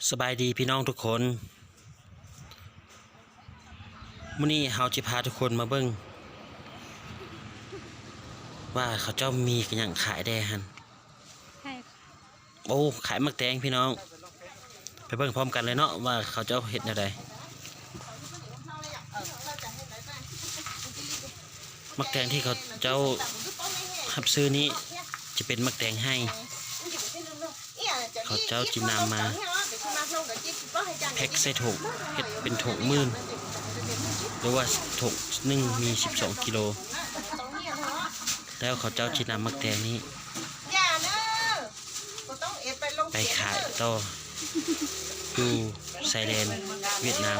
ສະບາຍດີພີ່ນ້ອງທຸກຄົນ, ມື້ນີ້ເຮົາຈະພາທຸກຄົນມາເບິ່ງວ່າເຂົາເຈົ້າມີຫຍັງຂາຍແດ່ຫັ້ນ. ໂອ້ ຂາຍໝາກແຕງພີ່ນ້ອງ, ໄປເບິ່ງພ້ອມກັນເລີຍເນາະວ່າເຂົາເຈົ້າເຮັດແນວໃດ. ໝາກແຕງທີ່ເຂົາເຈົ້າຮັບຊື້ນີ້ຈະເປັນໝາກແຕງໄຮ່, ເຂົາເຈົ້າຈະນຳມາແພັກໃສ່ຖົງ ເຮັດເປັນຖົງໝື່ນ ຫຼືວ່າຖົງໜຶ່ງມີສິບສອງກິໂລ, ແລ້ວເຂົາເຈົ້າຈະນຳໝາກແຕງນີ້ ໄປຂາຍຕໍ່ຢູ່ຊາຍແດນຫວຽດນາມ.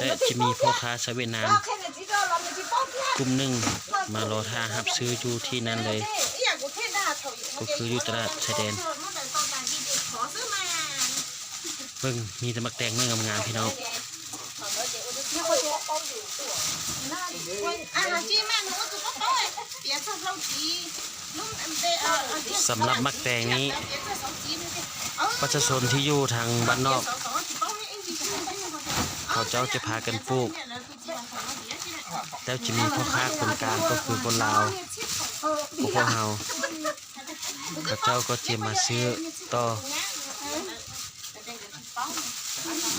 ແລະ ຈະມີພໍ່ຄ້າຊາວຫວຽດນາມກຸ່ມໜຶ່ງມາລໍຖ້າຮັບຊື້ຢູ່ທີ່ນັ້ນເລີຍ, ກໍຄືຢູ່ຕະຫຼາດຊາຍແດນ. ເບິ່ງ ມີແຕ່ໝາກແຕງໜ່ວຍງາມໆ ພີ່ນ້ອງ. ສຳລັບໝາກແຕງນີ້ ປະຊາຊົນທີ່ຢູ່ທາງບ້ານນອກ ເຂົາເຈົ້າຈະພາກັນປູກ, ແລ້ວຈະມີພໍ່ຄ້າຄົນກາງ ກໍຄືຄົນລາວຂອງພວກເຮົາ ເຂົາເຈົ້າກໍຈະມາຊື້ຕໍ່.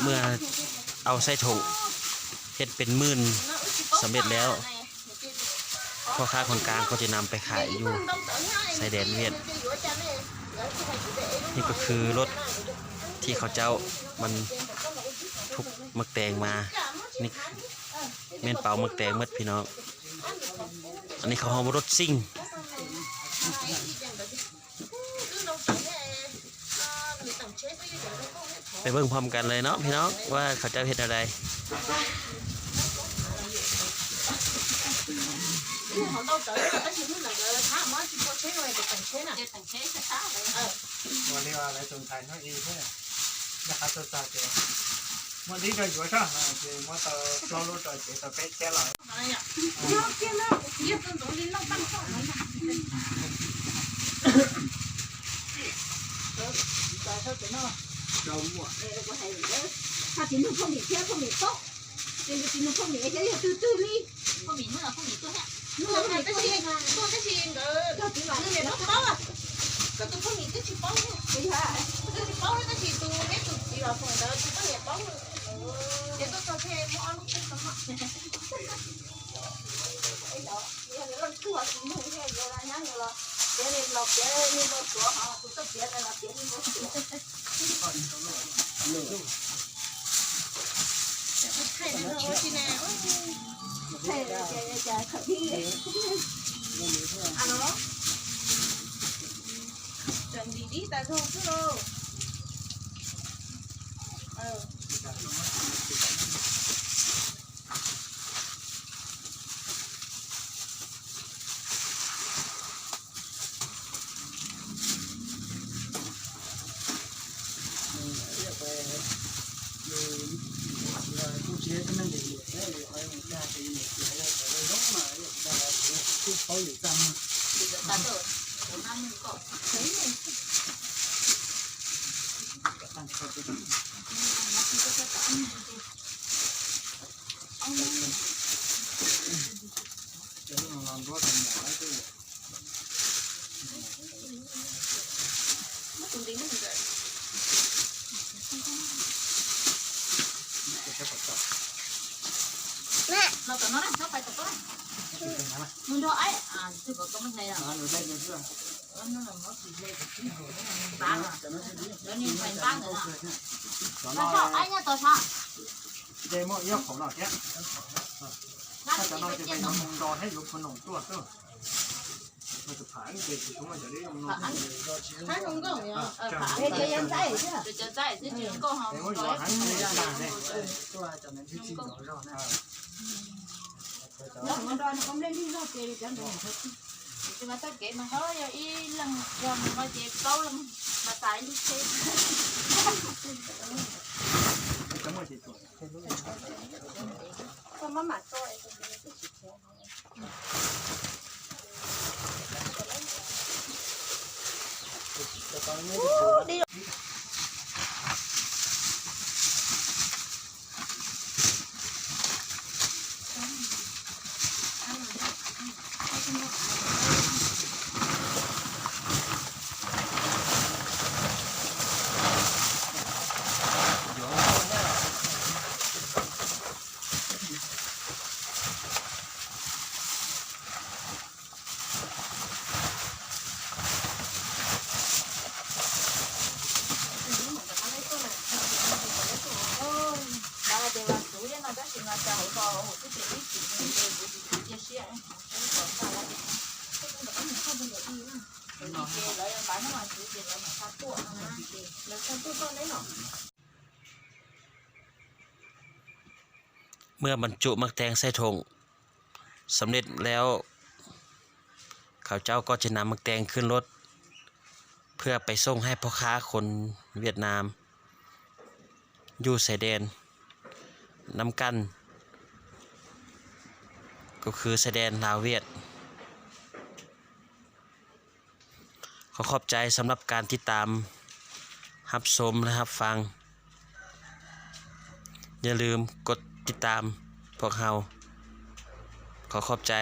ເມື່ອເອົາໃສ່ຖົງເຮັດເປັນໝື່ນສຳເລັດແລ້ວ, ພໍ່ຄ້າຄົນກາງກໍຈະນຳໄປຂາຍຢູ່ຊາຍແດນຫວຽດ. ນີ້ກໍຄືລົດທີ່ເຂົາເຈົ້າບັນທຸກໝາກແຕງມາ, ນີ້ແມ່ນເປົາໝາກແຕງໝົດພີ່ນ້ອງ. ອັນນີ້ເຂົາເອີ້ນວ່າລົດຊິງ. ໄປເບິ່ງພ້ອມກັນເລີຍເນາະພີ່ນ້ອງ ວ່າເຂົາເຈົ້າເຮັດແນວໃດ. ເມື່ອບັນຈຸໝາກແຕງໃສ່ຖົງສຳເລັດແລ້ວ, ເຂົາເຈົ້າກໍຈະນຳໝາກແຕງຂຶ້ນລົດ ເພື່ອໄປສົ່ງໃຫ້ພໍ່ຄ້າຄົນຫວຽດນາມຢູ່ຊາຍແດນນຳກັນ, ກໍຄືຊາຍແດນລາວຫວຽດ. ຂໍຂອບໃຈສຳລັບການຕິດຕາມຮັບຊົມ ແລະ ຮັບຟັງ. ຢ່າລືມກົດຕິດຕາມພວກເຮົາ. ຂໍຂອບໃຈ.